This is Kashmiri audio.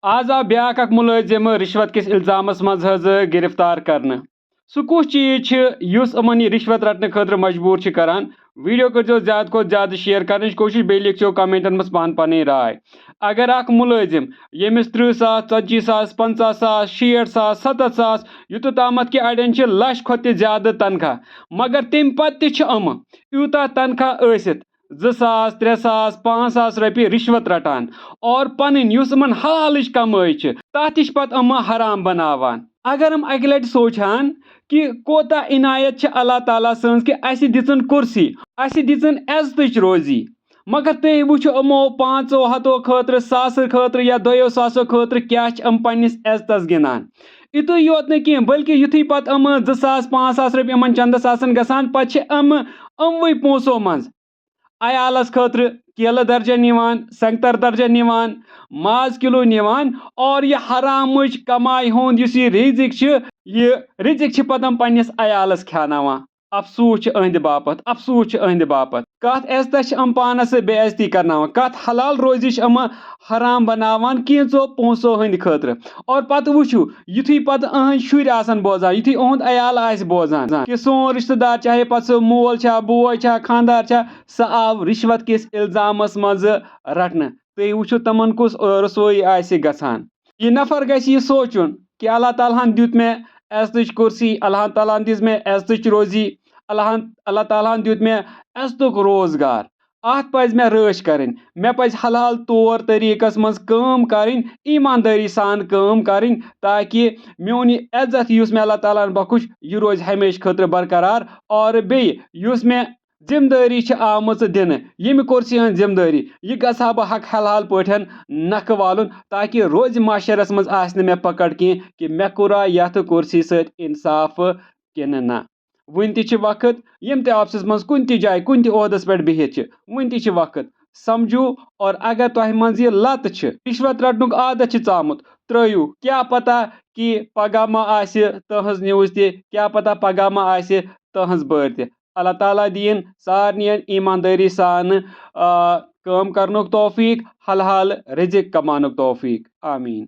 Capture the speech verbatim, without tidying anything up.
آز آو بیٛاکھ اکھ مُلٲزِم رِشوت کِس اِلزامس منٛز حظ گِرفتار کرنہٕ۔ سُہ کُس چیٖز چھُ یُس یِمن یہِ رِشوت رٹنہٕ خٲطرٕ مجبوٗر چھُ کران؟ ویڈیو کٔرۍزیو زیادٕ کھۄتہٕ زیادٕ شیئر کرنٕچ کوٗشِش، بیٚیہِ لیکھزیو کمنٹن منٛز پانہٕ پنٕنۍ راے۔ اگر اکھ مُلٲزِم، ییٚمِس ترٕٛہ ساس، ژتجی ساس، پنٛژاہ ساس، شیٹھ ساس، ستتھ ساس، یوٗتاہ تامتھ کہِ اڑٮ۪ن چھِ لچھ کھۄتہٕ تہِ زیادٕ تنخواہ، مگر تمہِ پتہٕ تہِ چھِ یِمہٕ یوٗتاہ تنخواہ ٲسِتھ زٕ ساس، ترٛےٚ ساس، پانٛژھ ساس رۄپیہِ رِشوت رٹان اور پنٕنۍ یُس یِمن حلالٕچ کمٲے چھِ، تتھ تہِ چھِ پتہٕ یِمہٕ حرام بناوان۔ اگر یِم اکہِ لٹہِ سونٛچہٕ ہن کہِ کوتاہ عنایت چھِ اللہ تعالیٰ سٕنٛز کہِ اسہِ دِژٕن کُرسی، اسہِ دِژٕن عزتٕچ روزی، مگر تُہۍ وٕچھِو یِمو پانٛژو ہتو خٲطرٕ، ساسہٕ خٲطرٕ یا دۄیو ساسو خٲطرٕ کیٛاہ چھِ یِم پننِس عزتس گِنٛدان۔ یِتُے یوت نہٕ کینٛہہ، بلکہِ یُتھُے پتہٕ یِمہٕ زٕ ساس، پانٛژھ ساس رۄپیہِ یِمن چندس آسان گژھان، پتہٕ چھِ یِمہٕ یِموٕے پونٛسو منٛز عیالس خٲطرٕ کیلہٕ درجن نِوان، سنگتر درجن نِوان، ماز کِلوٗ نِوان، اور یہِ حرامٕچ کمایہِ ہُنٛد یُس یہِ رِزِق چھِ، یہِ رِزِق چھِ پتہٕ یِم پننِس عیالس کھیاناوان۔ افسوٗس چھُ أہنٛدِ باپتھ، افسوٗس چھُ أہنٛدِ باپتھ۔ کتھ عزتس چھِ یِم پانس بے عزتی کرناوان، کتھ حلال روزی چھِ یِم حرام بناوان کینٛژو پونٛسو ہٕنٛدِ خٲطرٕ۔ اور پتہٕ وٕچھِو، یُتھُے پتہٕ أہنٛدۍ شُرۍ آسن بوزان، یُتھُے أہُنٛد عیال آسہِ بوزان کہِ سون رشتہٕ دار، چاہے پتہٕ سُہ مول چھا، بوے چھا، خانٛدار چھا، سُہ آو رِشوت کِس الزامس منٛز رٹنہٕ، تُہۍ وٕچھِو تِمن کُس رسوٲیی آسہِ گژھان۔ یہِ نفر گژھِ یہِ سونٛچُن کہِ اللہ تعالیٰ ہن دیُت مےٚ عزتٕچ کُرسی، اللہ تعالیٰ ہن دِژ مےٚ عزتٕچ روزی، اللہ ہن، اللہ تعالیٰ ہن دیُت مےٚ عزتُک روزگار۔ اتھ پزِ مےٚ رٲچھ کرٕنۍ۔ مےٚ پزِ حلال طور طریٖقس منٛز کٲم کرٕنۍ، ایٖماندٲری سان کٲم کرٕنۍ، تاکہِ میون یہِ عزت یُس مےٚ اللہ تعالیٰ ہن بخش، یہِ روزِ ہمیشہِ خٲطرٕ برقرار۔ اور بیٚیہِ یُس مےٚ ذمہٕ دٲری چھِ آمٕژ دِنہٕ، ییٚمہِ کُرسی ہٕنٛز ذمہٕ دٲری، یہِ گژھٕ ہا بہٕ حق حلال پٲٹھۍ نکھٕ والُن، تاکہِ روزِ معاشرس منٛز آسہِ نہٕ مےٚ پکڑ کینٛہہ کہِ مےٚ کوٚرا یتھ کُرسی سۭتۍ انصاف کِنہٕ نہ۔ وُنہِ تہِ چھِ وقت، یِم تہِ آفسَس منٛز کُنہِ تہِ جایہِ، کُنہِ تہِ عہدَس پٮ۪ٹھ بِہِتھ چھِ، وُنہِ تہِ چھِ وقت۔ سمجھو، اور اگر تۄہہِ منٛز یہِ لت چھِ، رِشوت رٹنُک عادت چھِ ژامُت، ترٲیِو۔ کیٛاہ پتہ کہِ پگاہ ما آسہِ تُہنٛز news تہِ، کیٛاہ پتہ پگاہ ما آسہِ تُہنٛز بٲرۍ تہِ۔ اللہ تعالیٰ دِیِن سارنِین ایٖماندٲری سان، آ، کٲم کرنُک توفیٖق، حلال رِزِق کماونُک توفیٖق۔ آمیٖن۔